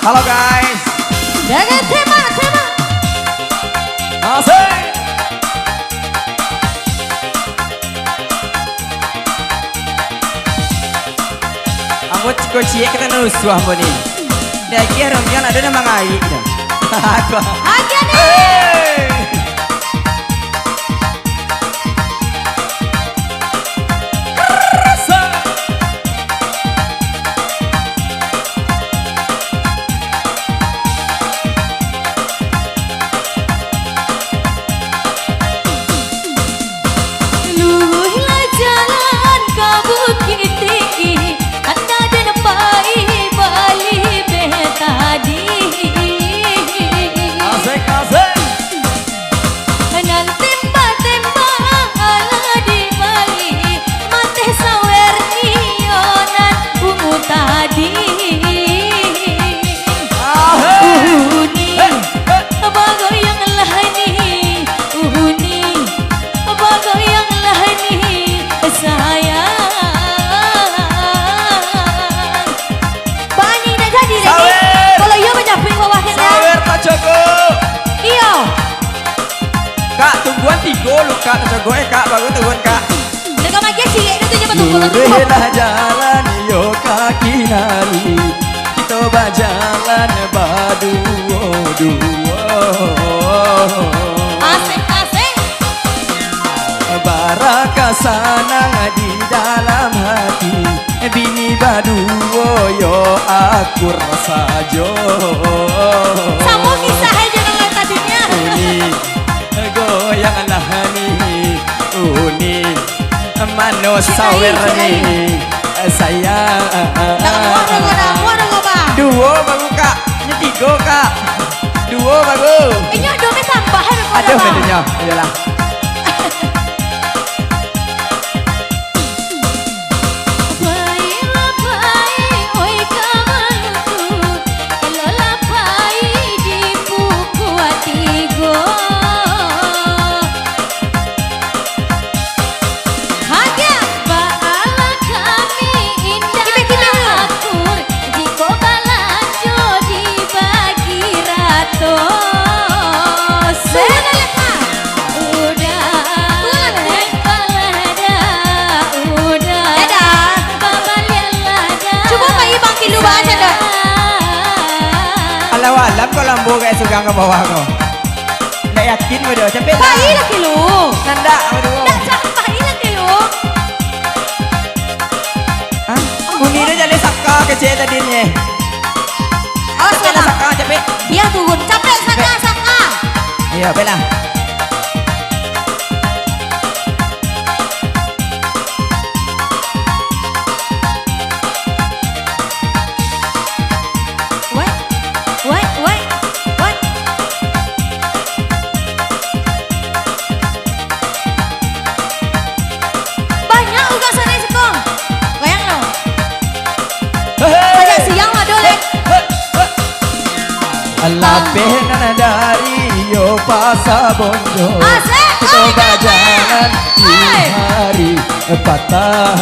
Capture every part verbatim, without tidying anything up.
Halo, guys. Jangan tembak, tembak. Asik. Ambo ciko ciek ka tanah rusuah ambo ni. Dagih romiang ado nan mangaik dah. Agiah ni. Hei. Luruihlah jalan ka Bukittinggi, andak den pai bali betadih. Asik, asik. Nan tembak-tembak alah dibali, mateh sawer iyo nan ungu tadi. Ahai. Uni, hei, hei, bagoyanglah ni, uni, bagoyanglah ni, sayang. Bani nak jadi lagi. Sawer. Kalau iyo, manyapuik bawah kena. Sawer, Pak Joko. Iyo. Kak, tungguan tigo lu, Kak. Tacogok, eh, Kak. Baru turun, Kak. Nak kau magiah cilik tu, tu je betul-betul. Luruihlah jalan, yo kaki nari. Kito bajalan baduo-duo. Asik, asik. Bara ka sanang di dalam hati. Bini baduo yo akur sajo. Samo kisah aja dengan tadinya. Uni, goyanglah ni, uni, mano sawer ni, sayang. Tak muah dulu, tak muah dulu, Bang. Duo baru, Kak. Ini tigo, Kak. Duo baru. Inyo ado meh tambahan, Bang. Ado meh tu nyo. Iyolah. Pai lah pai, oi ka Maluku, eloklah pai di pukua tigo. Hanya baalah kami indak akur, jiko balanjo dibagi rato. Sudah. Udah, udah, udah. Dadah. Babalianlah dah. Cubo pai bangkilu baca dah. Sayang. Alah, walam kok lambo kayak sugang ka bawah ko. Ndak yakin bodoh. Capek lah. Pai lah kilu. Nandak, bodoh. Ndak, capek, pai lah kilu. Hah? Bunyi dia jaleh saka kecil tadi ni. Awas, capek lah, Bang. Saka, capek. Dia turun. Capek, saka, capek. Saka. Iya, capek lah. Weh, weh, weh, weh. Banyak ugak sanak siko. Goyang lo. Sajak siang ado, Lek. Lapeh nan dari yo Pasa Bonjo. Asik. Kito bajalan di hari patah.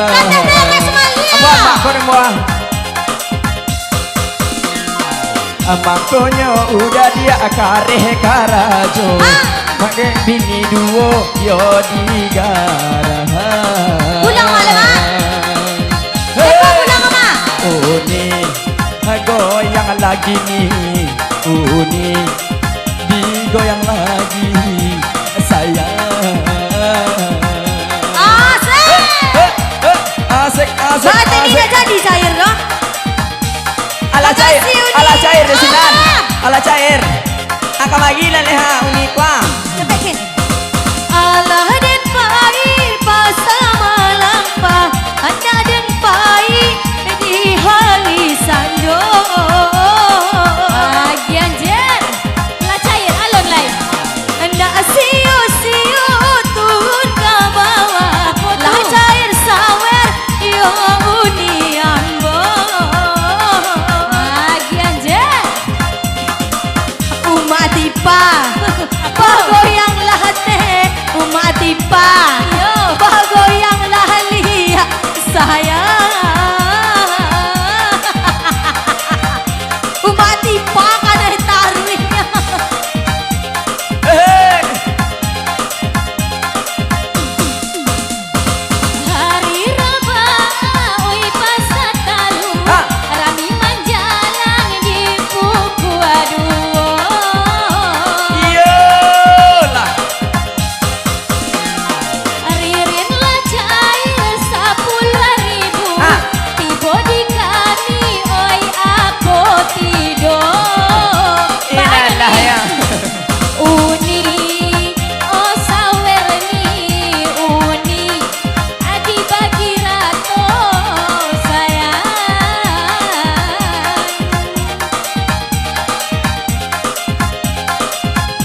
Kateh beres maliah. Apa, apa kau nemu, ah? Makonyo udah diak kareh karajo. Ah. Mangke bini duo yo digarah. Pulang malam, ah. Hei. Pulang, Mak. Uni, goyang lagi ni. Uni, digoyang lagi, sayang. Asik. Hei, hei, hei. Asik, asik, asik. Berarti ni dah jadi cair, doh? Alah cair, makasih, Uni. Alah cair di sinan. Ah. Alah cair. Angka lagi lah leha, Uni, kuah. Sampai ke. Alah den pai Pasa Malampa, andak den pai di hari sando. Agian je. Lah cair alun lai. Ndak sio-sio turun ka bawah. Apo tu? Lah cair sawer yo uni ambo. Agian je. Umak Tipa. Apo? Bagoyanglah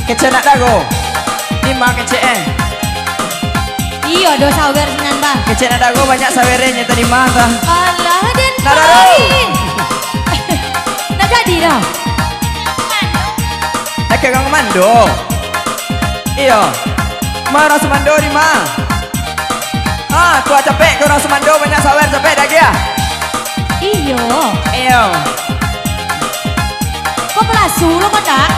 Kecek nak dago. Ni mah kecek, eh. Iyo, ado sawer sinan, Bang. Kecek nak dago banyak sawer, eh, nyo tadi mah, tah. Alah, den. Nak dago. Pai. Nak jadi dah. Eh, ka urang Sumando. Iyo. Ma urang Sumando di ma? Ah, kuah capek ka urang Sumando, banyak sawer capek dah, Gia. Iyo. Iyo. Ko palasu lo, Kota?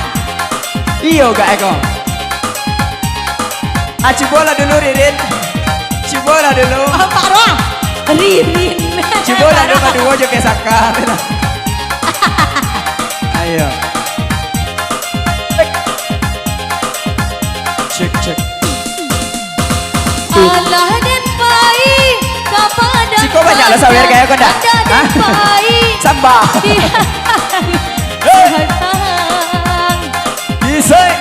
Iyo, gak eko. Ah, cubolah dulu, Ririn. Cubolah dulu. Oh, Pak Roh. Ririn. Cubolah dulu, Pak Roh. Dua jo P S K. Ayo. Cek, cek. Alah den pai ka padang. Siko banyak lah sawer kayak kau ndak? Ada den pai. Samba. Di hari Hei. Satang. Isai.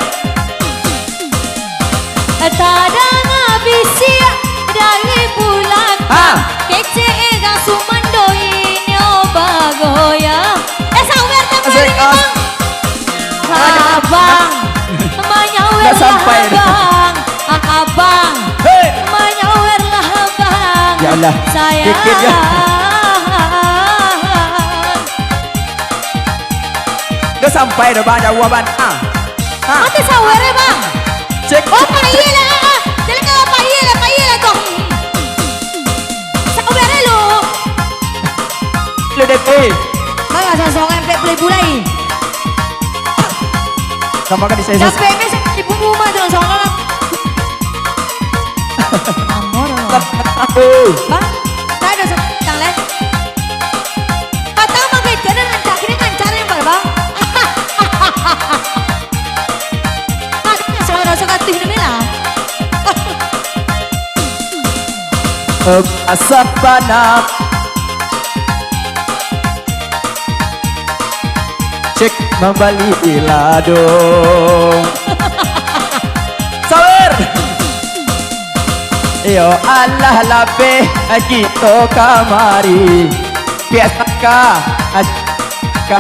Tadanga bisiak dari bulak. Ha. Kecek urang Sumando inyo bagoyang. Eh, sawer tak. Asik, balik, as- Bang. Abang, manyawer lah, sampai dah. Abang, ah, Abang, hei, manyawer lah, Abang. Ya Allah. Sayang. Dikit, ya. Dah sampai dah, Bang, jauh, Bang. Ah. Ah. Mati sawer, eh, Bang. Cek, oh, cek, payah cek lah. Jalan kau payah lah, payah lah kau. Sabar lu. Lu deh, eh. Bang, asal songan pek play bulai. Sama kan di sesi. Capek ni, ibu rumah tu, songan. Amor. Aku. Bang, tak ada sekarang leh. Patang mah beda dan rancak, kini rancak yang baru, Bang. Ada suara sakatih ni lah. Asa panah. Cek mambali lado. Sawer. Iyo, alah lapeh kito kamari. Biasa ka, ka.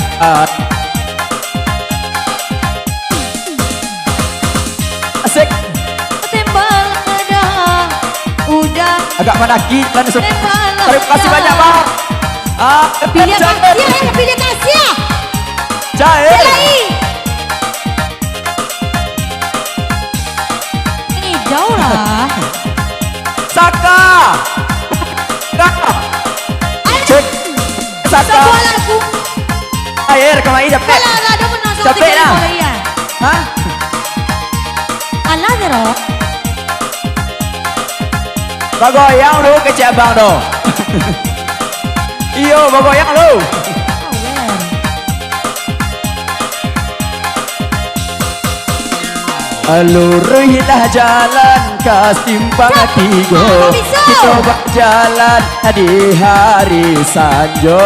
Asik. Tembal dah, udah. Agak manaki, langsung. Tembal dah. Terima kasih banyak, Bang. Ah, pilih kasih, eh, pilih kasih. Cai. Pilih. Ini jauh lah. Saka. Saka. Ayo. Cek. Saka. Sebuah lagu. Air, kemari capek. Alah, alah, dia menang sama. Capek tiga lah. Kali, ya. Hah? Alah, Zero. Bagoyang lu kecek abang tu. Iyo, bagoyang lu. Luruihlah jalan ka simpang tigo. Kito bajalan di hari sanjo.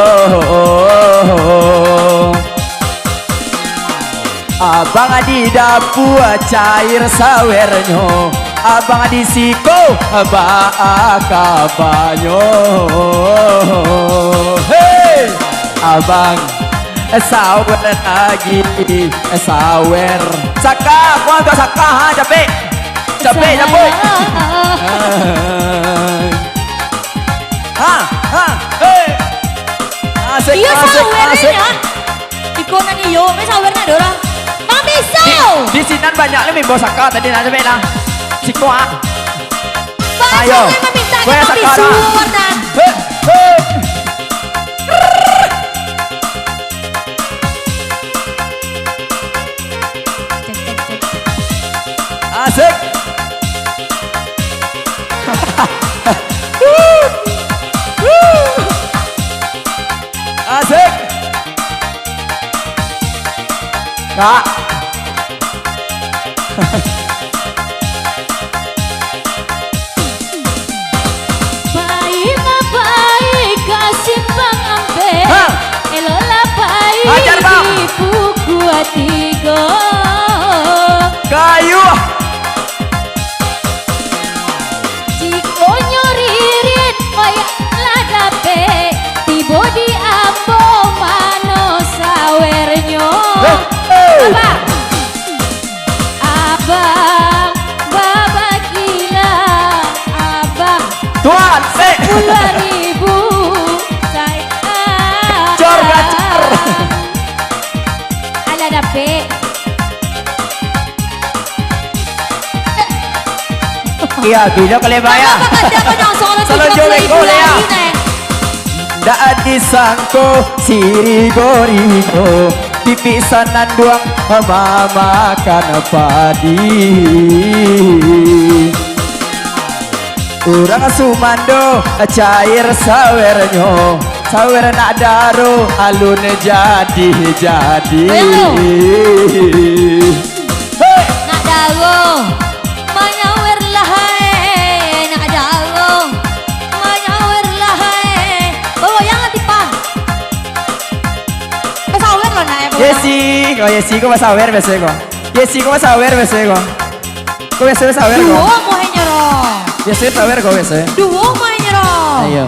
Abang di dapua cair sawernyo. Abang di siko baa kabanyo. Hei! Abang, eh, sawer lagi, eh, sawer. Saka, kuang tu saka, ha, capek. Capek, capek. Ha, ha, hei. Asik, iyo, asik, sawer asik. Iko nan iyo, me sawer nak ado lah. Mang Biso. Di, di sinan banyak lah mimbo saka tadi nak capek lah. Siko, ah. Ayo. Goyang saka, Bisu, dah. Wardan. Hei, hei. Asik. Asik. Kak. Pai lah pai ka simpang ampek. Ha. Elok lah pai. Ajar, Bang. Di pukua tigo. Kayu. Jikok nyo ririt, wayah lah dapek, tibo di ambo mano sawernyo. Hei, hei. Apa? Iya, bilo kalebaya. Salonjong beko, Lea. Dak disangko sirigo-rigo, pipik sananduang mamakan padi. Urang sumando cair sawernyo, sawer nak daro alun jadi-jadi. Goyang tu. Hei! Nak daro, manyawer lah, hai, nak daro, manyawer lah, hai. Bagoyang lah, Tipa. Basawer lo, nak, eh, bagoyang. Yesi, kau Yesi, kau basawer biaso kau. Yesi, kau basawer biaso kau. Kau biaso basawer kau. Duo muahnyo, Ro. Biaso sawer kau biaso. Duo muahnyo, Ro. Ayo.